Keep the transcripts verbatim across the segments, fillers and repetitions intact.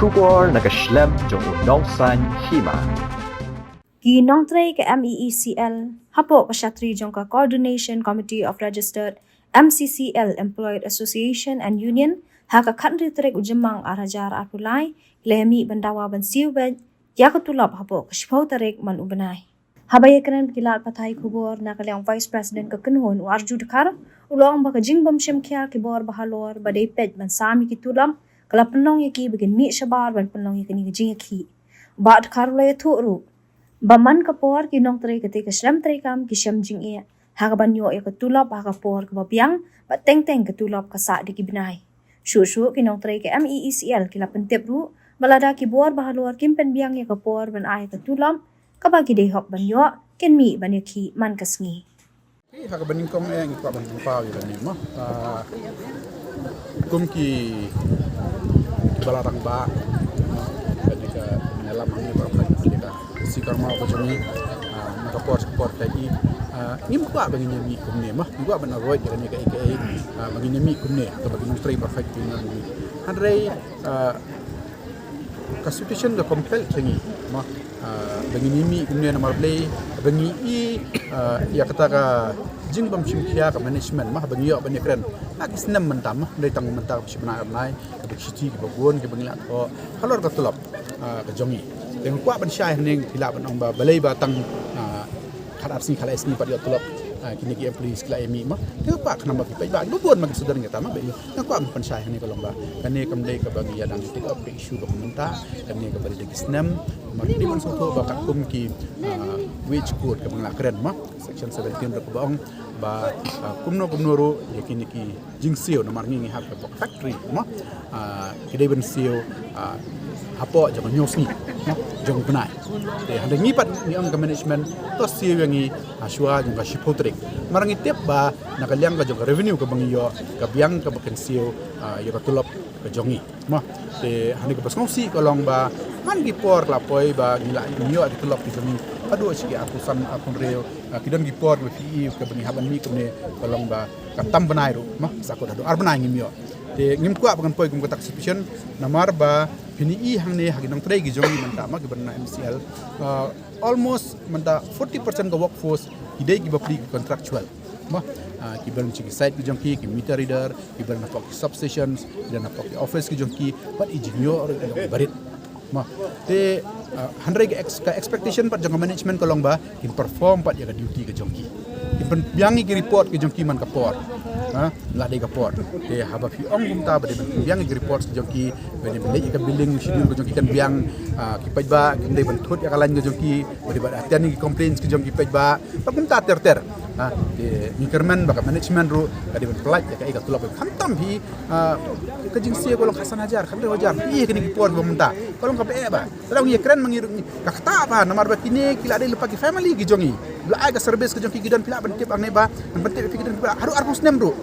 Khubor na ka shlem jong u nongsan hima. Ki nongtrei ka M E E C L hapoh ka shatri jong ka Coordination Committee of Registered M C C L Employed Association and Union ha ka khatnriew tarik u Jymmang ar hajar arphew lai ki la mih ban dawa ban siew beit ïa ka tulop hapoh ka shiphew tarik man u bnai. Haba ïakren bad ki lad pathai khubor na ka liang Vice President ka kynhun u Arju Dkhar u la ong ba ka jingbym shim khia ki bor ba halor ba dei peit ban sam ïa ki tulop ka la pynlong ïa ki ba kin mih shabar ban pynlong ïa kane ka jingïakhih. Bah Dkhar u la ïathuh ruh ba man ka por ki nongtrei katei ka shlem treikam ki shem jingeh ha kaban ïoh ïa ka tulop ha ka por kaba biang bad teng teng ka tulop ka sah da ki bnai. Shuh shuh ki nongtrei ka M E E C L ki la pyntip ruh ba lada ki bor ba halor kim pynbiang ïa ka por ban ai ka tulop kaba ki dei hok ban ïoh, kin mih ban ïakhih man ka sngi. Hi ha kaba nyngkong eh ngi kwah ban pynpaw ïa kane mo. Ah, kum ki, ki ba la rangbah, kane ka nyalam hangne baroh kane ka si karma ka jong ngi, ah, na ka por ka por ka i, ah, ngim kwah ba ngin ïa mih kumne mo. Ngi kwah ban avoid ïa kane ka i ka i, ah, ba ngin ïa mih kumne kaba ki nongtrei baroh ki ngi. Hynrei, ah, ka situation ka compel ïa ngi mo, ah, ba ngin ïa mih kumne namar balei ba ngi i, ah, ïa kata ka jingbym shim khia ka management mo, ba ngi ïoh ban ïakren ha ki snem mynta mo, dei tang mynta ka shi bnai ar bnai, kaba ki shiti kiba bun kiba ngi la thoh halor ka tulop, ah, ka jong ngi. Te nga kwah ban shai hangne, phi lah ban ong ba balei ba tang, ah, khat ar sngi khat lai sngi pat ïoh tulop, ah, kine ki employees ki la ïa mih mo. Te nga kwah khnang ba ki paidbah kiba bun ma ki sudar ngi ta mo, ba nga kwah ban pynshai hangne ka long ba kane kam dei kaba ngi ïadang take up ka issue kaba mynta, kane kaba dei da ki snem. Namar ki dei ban sngewthuh ba katkum ki, ah, wage code kaba ngi la kren mo, section seventeen ruh kaba ong ba, ah, kumno kumno ruh ïa kine ki jingsiew namar ngi ngi hap ka factory mo, ah, ki dei ban siew, ah, hapoh jong ka hynñiew sngi mo jong u bnai. Te hynrei ngi pat ngi ong ka management to siew ïa ngi, ah, shuwa jong ka shiphew tarik. Namar ngi tip ba na ka liang ka jong ka revenue kaba ngi ïoh ka biang kaba kan siew, ah, ïa ka tulop ka jong ngi mo. Te hangne kaba sngewsih ka long ba man ki por ka la poi ba ngi la ïoh ki tulop ki jong ngi haduh shi ki arphew san arphew hynriew, ah, ki don ki por ba phi i kaba ngi hap ban mih kumne ka long ba ka tam bnai ruh mo, sa kut haduh ar bnai ngim ïoh. Te ngim kwah ba kan poi kum kata ka situation namar ba phin i hangne ha ki nongtrei ki jong ngi mynta mo kiba na M C L, ah, almost mynta forty percent ka workforce ki dei kiba plie ki contractual mo, ah, ki don shi ki site ki jong ki, ki meter reader, ki don hapoh ki substations, ki don hapoh ki office ki jong ki, bad i jingïoh ruh i long barit mo. Te, ah, hynrei ka ex-, ka expectation pat jong ka management ka long ba kin perform pat ïa ka duty ka jong ki, kin pynbiang ïa ki report ki jong ki man ka por, ha, la dei ka por. Te haba phi ong kumta ba dei ban pynbiang ïa ki report ki jong ki, ba dei ban leit ïa ka billing schedule ka jong ki kan biang, ah, ki paidbah kin dei ban thut ïa ka line ka jong ki, ba dei ban attend ïa ki complaints ki jong ki paidbah, ba kumta ter ter. Ha, te ngi kyrmen ba ka management ruh ka dei ban pynlait ïa kaei ka tulop. Khamtam hi, ah, ka jingsiew ka long khatsan hajar, khathynriew hajar hi, kine ki por ba mynta ka long kaba eh ba. Te ngi ïakren ma ngi ruh ngi ka ktah ba namar ba kine ki la dei lypa ki family ki jong ngi, la ai ka service ka jong ki, ki don, phi lah ban tip hangne ba, ban tip phi, ki don ba haduh arphew snem ruh.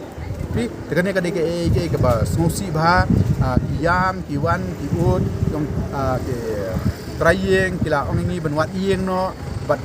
Phi, te kane ka dei kaei kaei kaba sngewsih bha, ah, ki ïam, ki wan, ki ud, ki ong, ah, ki trai ïing, ki la ong ïa ngi ban wad ïing noh, bad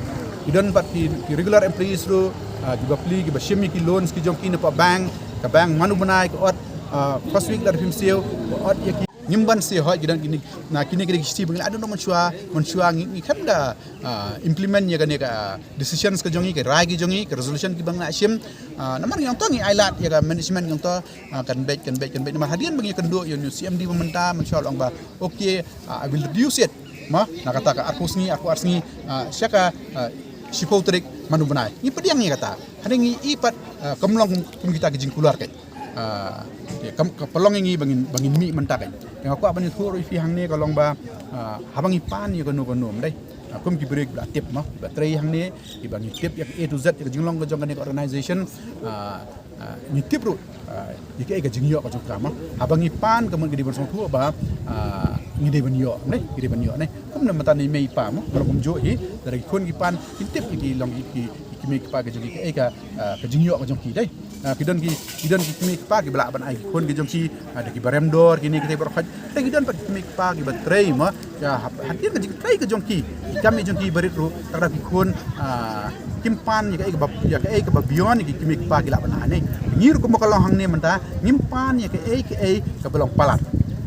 ki don pat ki, ki regular employees ruh, ah, kiba plie, kiba shim ïa ki loans ki jong ki na ka bank, ka bank man u bnai ka ot, ah, first week lada phim siew, ka ot ïa ki. Ngim ban siew hooid, ki don kine, na kine ki dei ki shisha ba ngi la don mynshuwa, mynshuwa ngi, ngi khlem da, ah, implement ïa kane ka decisions ka jong ngi, ka rai ki jong ngi, ka resolution kiba ngi la shim, ah, namar ngi ong to ngi ai lad ïa ka management ngi ong to, ah, kan beit, kan beit, kan beit. Namar hadien ba ngi ïakynduh ïa u C M D ba mynta, mynshuwa u la ong ba, okay, ah, I will reduce it. Mo, na kata ka arphew sngi, arphew ar sngi, ah, sha ka, ah, shiphew tarik man u bnai. Ngi pdiang ïa kata. Hynrei ngi i pat, ah, kam long kum, kum kita ki jingkular keiñ. Ah, te kam, ka pynlong ïa ngi ba ngin, ba ngin mih mynta keiñ. Te nga kwah ban ïathuh ruh ïa phi hangne ka long ba, ah, haba ngi pan ïa kano kano, ym dei, ah, kum ki briew ba la tip mo, ba trei hangne, kiba ngi tip ïa ka A to Z ïa ka jinglong ka jong kane ka organization, ah, ah, ngi tip ruh, ah, ïa kaei ka jingïoh ka jong ka mo. Haba ngi pan ka mut ngi dei ban sngewthuh ba, ah, ngi dei ban ïoh, ne, ngi dei ban ïoh, ne. Kumne mynta ne i mei i pa mo, ba long kumjuh hi, lada ki khun ki pan, kin tip ïa ki long ki, ki, ki kmie ki kpa ka jong ki, kaei ka, ah, ka jingïoh ka jong ki, dei. Ah, ki don ki, ki don ki kmie ki kpa kiba lah ban ai ki khun ki jong ki, ah, da kiba rem dor, kine kitei baroh. Te ki don pat ki kmie ki kpa kiba trei mo, ïa, ha, hadien ka jingtrei ka jong ki, ki kam ki jong ki barit ruh, tang da ki khun, ah, kim pan ïa kaei kaba, ïa kaei kaba beyond ïa ki kmie ki kpa ki lah ban ai ne. Ngi ruh kumba ka long hangne mynta, ngim pan ïa kaei kaei kaba long palat.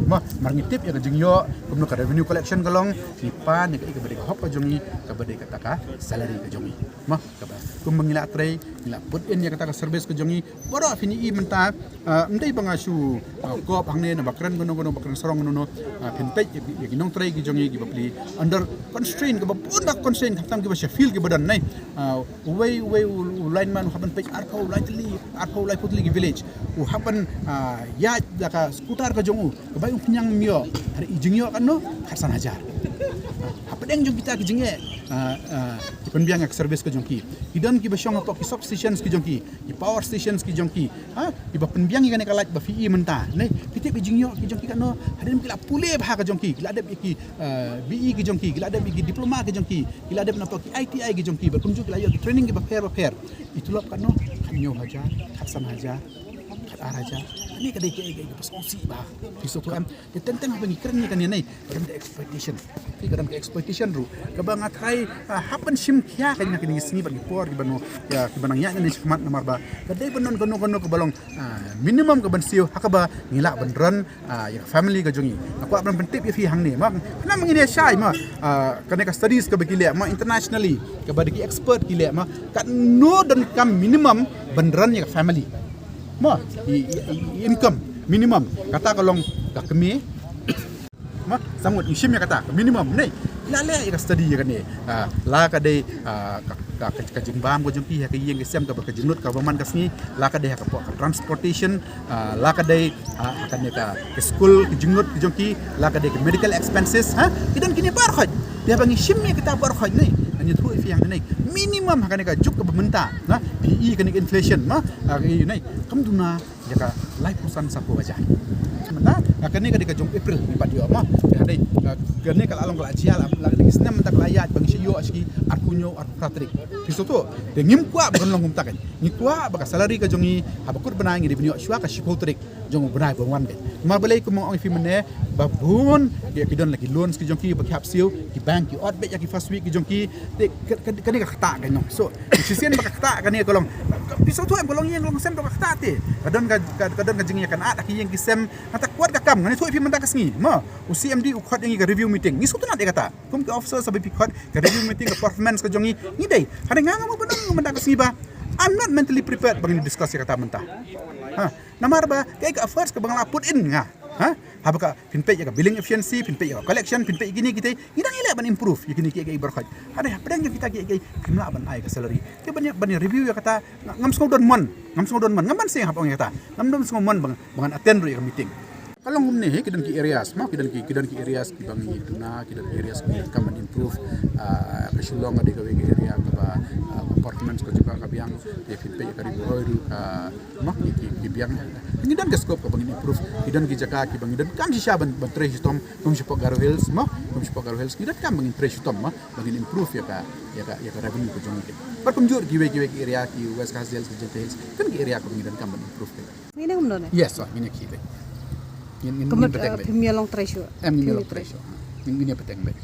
Mo, mar ngi tip ïa ka jingïoh kumno ka revenue collection ka long, ngi pan ïa ka, ïa kaba dei ka hok ka jong ngi, kaba dei kata ka salary ka jong ngi. Mo, kaba kumba ngi la trei, ngi la put in ïa kata ka service ka jong ngi. Baroh phin ïohi mynta, ah, ym dei ba nga shu, ah, kop hangne na ba kren kano kano, ba kren sarong kano kano, ah, phin peit ïa ki, ïa ki nongtrei ki jong ngi kiba plie under constraint, kaba bun ba constraint, khamtam kiba sha field kiba don ne. Ah, uwei, uwei u, u lineman u hap ban peit arphew lai tylli, arphew laiphew tylli ki village. U hap ban, ah, ïaid da ka scooter ka jong u, kaba u pynïaid ym ïoh. Hynrei i jingïoh katno? Khatsan hajar. Ah, hapdeng jong kita ki jingeh, ah, ah, ki pynbiang ïa ka service ka jong ki. Ki don kiba shong hapoh ki substations ki jong ki, ki power stations ki jong ki. Ha, kiba pynbiang ïa kane ka light ba phi ïohi mynta. Ne, phi tip i jingïoh ki jong ki katno? Hadien ki la pule bha ka jong ki, ki la dep ïa ki, ah, B E ki jong ki, ki la dep ïa ki diploma ki jong ki, ki la dep napoh ki I T I ki jong ki, bad kumjuh ki la ïoh ki training kiba pher ba pher. I tulop katno? Khathynñiew hajar, khatsan hajar, khatar hajar. Kane ka dei ka, ka, ka, ka ba sngewsih bha. Phi sngewthuh em? Te teng teng haba ngi kren ïa kane ne, ka don ka exploitation. Phi, ka don ka exploitation ruh. Kaba nga tharai, ah, hap ban shim khia ka ïa kine ki sngi bad ki por kiba nang, ïa, kiba nang ïaid nangne shakhmat namar ba ka dei ban don kano kano kaba long, ah, minimum kaban siew ha kaba ngi lah ban run, ah, ïa ka family ka jong ngi. Nga kwah ban pyntip ïa phi hangne, ma, khnang ba ngin ïa shai, ma, ah, kane ka studies kaba ki leh, ma, internationally, kaba dei ki expert ki leh, ma, katno donkam minimum ban run ïa ka family. Ma, i, i, i income minimum. Kata ka long ka kmie. Ma, sa mut ngi shim ïa kata ka minimum ne. La leh ïa ka study ïa kane. Ah, la ka dei, ah, ka, ka, ka, ka jingbam ka jong ki ha ka ïing ka sem kaba ka jinglut kaba man ka sngi. La ka dei ha ka, ka transportation, ah, la ka dei, ah, ha kane ka, ka school, ka jinglut ka jong ki, la ka dei ka medical expenses, ha? Ki don kine baroh khoit. Te haba ngi shim ïa kita baroh khoit ne, ngan ïathuh ïa phi hangne. Minimum ha kane ka juk kaba mynta, na? Phi i kane ka inflation, ma? Ah, ka i ne. Kam duna ïa ka laiphew san saphew hajar. Mynta, ah, kane ka dei ka jong April ngi pat ïoh, ma. Ka dei, ah, kane ka la long ka la jia la, la ka dei ka snem mynta ka la ïaid ba ngi shu ïoh sha ki arphew hynñiew, arphew phra tarik. Phi sngewthuh? Te ngim kwah ba kan long kumta kan. Ngi kwah ba ka salary ka jong ngi haba kut bnai ngi dei ban ïoh shuwa ka shiphew tarik jong u bnai ba wan beit. Namar balei, kum nga ong ïa phi mynne, ba bun ki, ki don la ki loans ki jong ki ba ki hap siew, ki bank ki ot beit ïa ki first week ki jong ki. Te ka, ka, kane ka ktah ka nong. So, shisien ba ka ktah kane ka long, phi sngewthuh em, ka long ïing long sem, ka ktah te. Ka don ka, ka, ka don ka jingïakynad ha ki ïing ki sem. Kata kwah ka kam, ngan ïathuh ïa phi mynta ka sngi. Ma, u C M D u khot ïa ngi ka review meeting. Ngi sngewtynnat ïa kata. Kum ki officer sa ba phi khot ka review meeting, ka performance ka jong ngi, ngi dei. Hynrei nga, nga mut ban ong mynta ka sngi ba I'm not mentally prepared ba ngin discuss ïa kata mynta. Ha, namar ba kaei ka efforts kaba nga la put in nga. Ha? Haba ka phin peit ïa ka billing efficiency, phin peit ïa ka collection, phin peit ïa kine kita, ngi dang ïaleh ban improve ïa kine ki, ki, ki baroh khoit. Hynrei hapdeng jong kita ki, ki, kim lah ban ai ka salary. Te ban ïa, ban ïa review ïa kata, nga, ngam sngew don mon, ngam sngew don mon, ngam ban seng hap ong ïa kata. Ngam don sngew mon ba ngan, ba ngan attend ruh ïa ka meeting. Ka long kumne, ki don ki areas, ma, ki don ki, ki don ki areas kiba ngi duna, ki don ki areas kiba ngi donkam ban improve. Ah, ka Shillong ka dei kawei ka area kaba, ah, performance ka jong ka ka biang. Te phin peit ïa ka Ri Bhoi ruh ka, ma, ki, ki, ki biang. Ngi don ka scope kaba ngin improve. Ki don ki jaka kiba ngi donkam shisha ban, ban trei shitom, kum shapoh Garo Hills, ma, kum shapoh Garo Hills. Ngi donkam ba ngin trei shitom, ma, ba ngin improve ïa ka, ïa ka, ïa ka revenue ka jong ngi. Bad kumjuh kiwei, kiwei ki area, ki West Khasi Hills, ki Jaintia Hills, ki don ki area kaba ngi donkam ban improve. Ngin ym don eh? Yes, oh, ngin ïa khie beit. Ngin, ngin, ka mut, ngin pateng, eh, beit. Phim ïa long trei shuh. Em, ngin ïa long trei shuh. Ngin, ngin ïa pateng beit.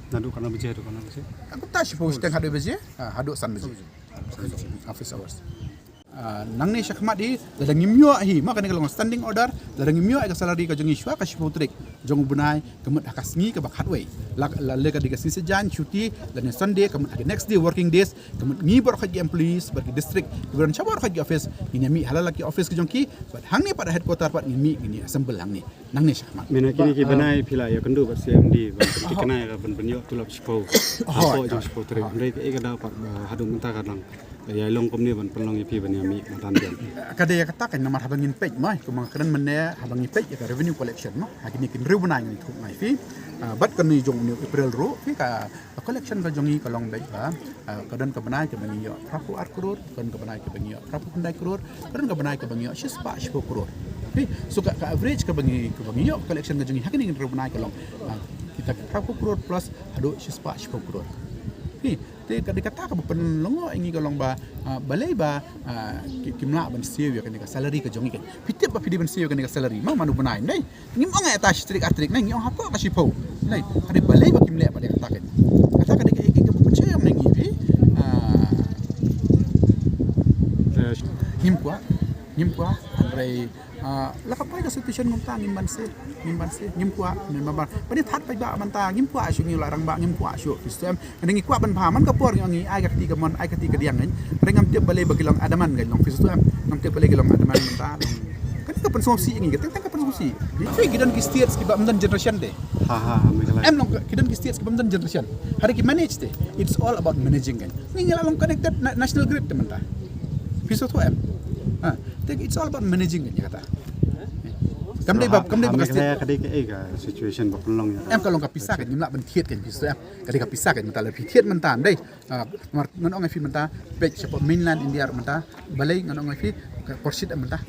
Naduh katno baje haduh katno baje? Kumta shiphew shiteng haduh baje, ah, haduh san baje. Office hours. Ah, nangne shakhmat hi, lada ngim ïoh hi, ma, kane ka long standing order, lada ngim ïoh ïa ka salary ka jong ngi shuwa ka shiphew tarik jong u bnai, ka mut ha ka sngi kaba khatwei. La, la, lada ka dei ka sngi Saitjaiñ, shuti, lane Sunday, ka mut ha ka next day working days, ka mut ngi baroh khoit ki employees bad ki district kiba don sha baroh khoit ki office, ngin ïa mih ha la la ki office ki jong ki, bad hangne pat ha headquarter pat ngin mih, ngin ïa assemble hangne. Nangne shakhmat. Mynta kine ki, ah, bnai phi la ïakynduh bad C M D ban pynthikna ïa ka ban pynïoh tulop shiphew. Hooid. Hapoh jong shiphew tarik. Hooid. Hynrei kaei ka daw pat ba haduh mynta ka dang ïa long kumne ban pynlong ïa phi ban ïa mih madan biang. Ka dei ïa kata kan, namar haba ngin peit, ma, kumba nga kren mynne, haba ngi peit ïa ka revenue collection, ma, ha kine ki hynriew bnai ngi ïathuh nga ïa phi. Ah, bad kane jong une u April ruh, phi, ka, ka collection ka jong ngi ka long beit ba, ah, ka don ka bnai kaba ngi ïoh phraphew ar klur, ka don ka bnai kaba ngi ïoh phraphew khyndai klur, ka don ka bnai kaba ngi ïoh shispah shiphew klur. Phi, so ka, ka average kaba ngi, kaba ngi ïoh collection ka jong ngi ha kine ki hynriew bnai ka long, ah, kita ki phraphew klur plus haduh shispah shiphew klur. Phi, te ka dei kata kaba pynlyngngoh ïa ngi ka long ba, ah, balei ba, ah, ki, kim lah ban siew ïa kane ka salary ka jong ngi kan. Phi tip ba phi dei ban siew ïa kane ka salary, ma, man u bnai, ne? Ngim ong ïa ta shi tarik ar tarik, ne? Ngi ong hapoh ka shiphew. Ne? Ka dei balei ba kim leh pat ïa kata kan. Kata ka dei ka, ka, kaba pynshai ïa ngi phi. Ah, eh, ngim kwah, ngim kwah, hynrei, Ah, la ka poi ka situation ngam ta ngim ban se, ngim ban se, ngim kwah, ngim ban ban. Bani that poi ba man ta ngim kwah shu ngi la rang ba ngim kwah shu. Phi shem, ngi kwah ban pha man ka por ngi ai ka ti ka mon, ai ka ti ka diang ngi. Ring ngam tip bale ba ki long adaman ngi long phi shem. Ngam tip bale ki long adaman man ta. Kan ka pan song si ngi, ka teng teng ka pan song si. Phi ki don ki states ki ba man generation de. Ha ha, Meghalaya. Em long ki don ki states ki ba man generation. Hari ki manage de. It's all about managing kan. Ngi la long connected national grid te man ta. Phi shem. Ha, it's all about managing kan kata. Kam dei ba, kam dei ba ka state. Ka dei ka, eh, ka situation ba pynlong ïa. Em ka long ka pisa kan, ngim lah ban thied kan pisa. Ka dei ka pisa kan mynta la phi thied mynta dei. Ah, mar ngan ong ïa phi mynta, peit shapoh mainland India mynta, balei ngan ong ïa phi ka por shit mynta.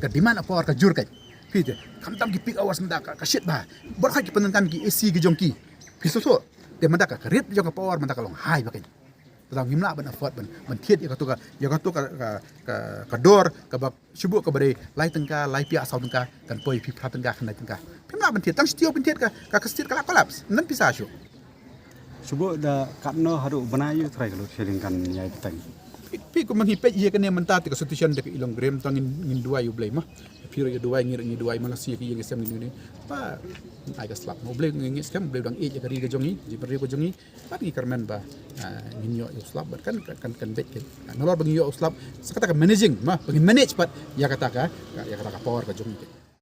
Ka demand of power ka jur kan. Phi te, khamtam ki peak hours mynta ka, ka shit ba. Bor kha ki pyndonkam ki A C ki jong ki. Phi shem. Te mynta ka, ka rate jong ka power mynta ka long high ba kan. Tang ngim lah ban afford ban, ban thied ïa kato ka, ïa kato ka, ka, ka, ka dor kaba shuh kaba dei lai tyngka, lai piak saw tyngka, kan poi phi phra tyngka, khyndai tyngka. Phim lah ban thied, tang shuh ban thied ka, ka, ka state ka la collapse. Nan pisa shuh. Shuh da katno haduh bnai ïa u trai ka lut sharing kan ïa tang. Phi, phi kum ngi peit ïa kane mynta te ka situation da ka i long grim tang ngin, ngin duwai U Blei ma. Phi ruh ïa duwai ngi ruh ngi duwai ma la si ki ïa ngi sem ngi ni. Ba ai ka slap ma U Blei ngi ngi sem U Blei dang ïeit ïa ka ri ka jong ngi, ji ka ri ka jong ngi. Bad ngi kyrmen ba, ah, ngin ïoh ïa u slap bad kan, kan, kan, kan beit kan. Nalor ba ngi ïoh u slap sa kata ka managing ma, ba ngin manage pat ïa kata ka, ïa kata ka power ka jong ngi kan.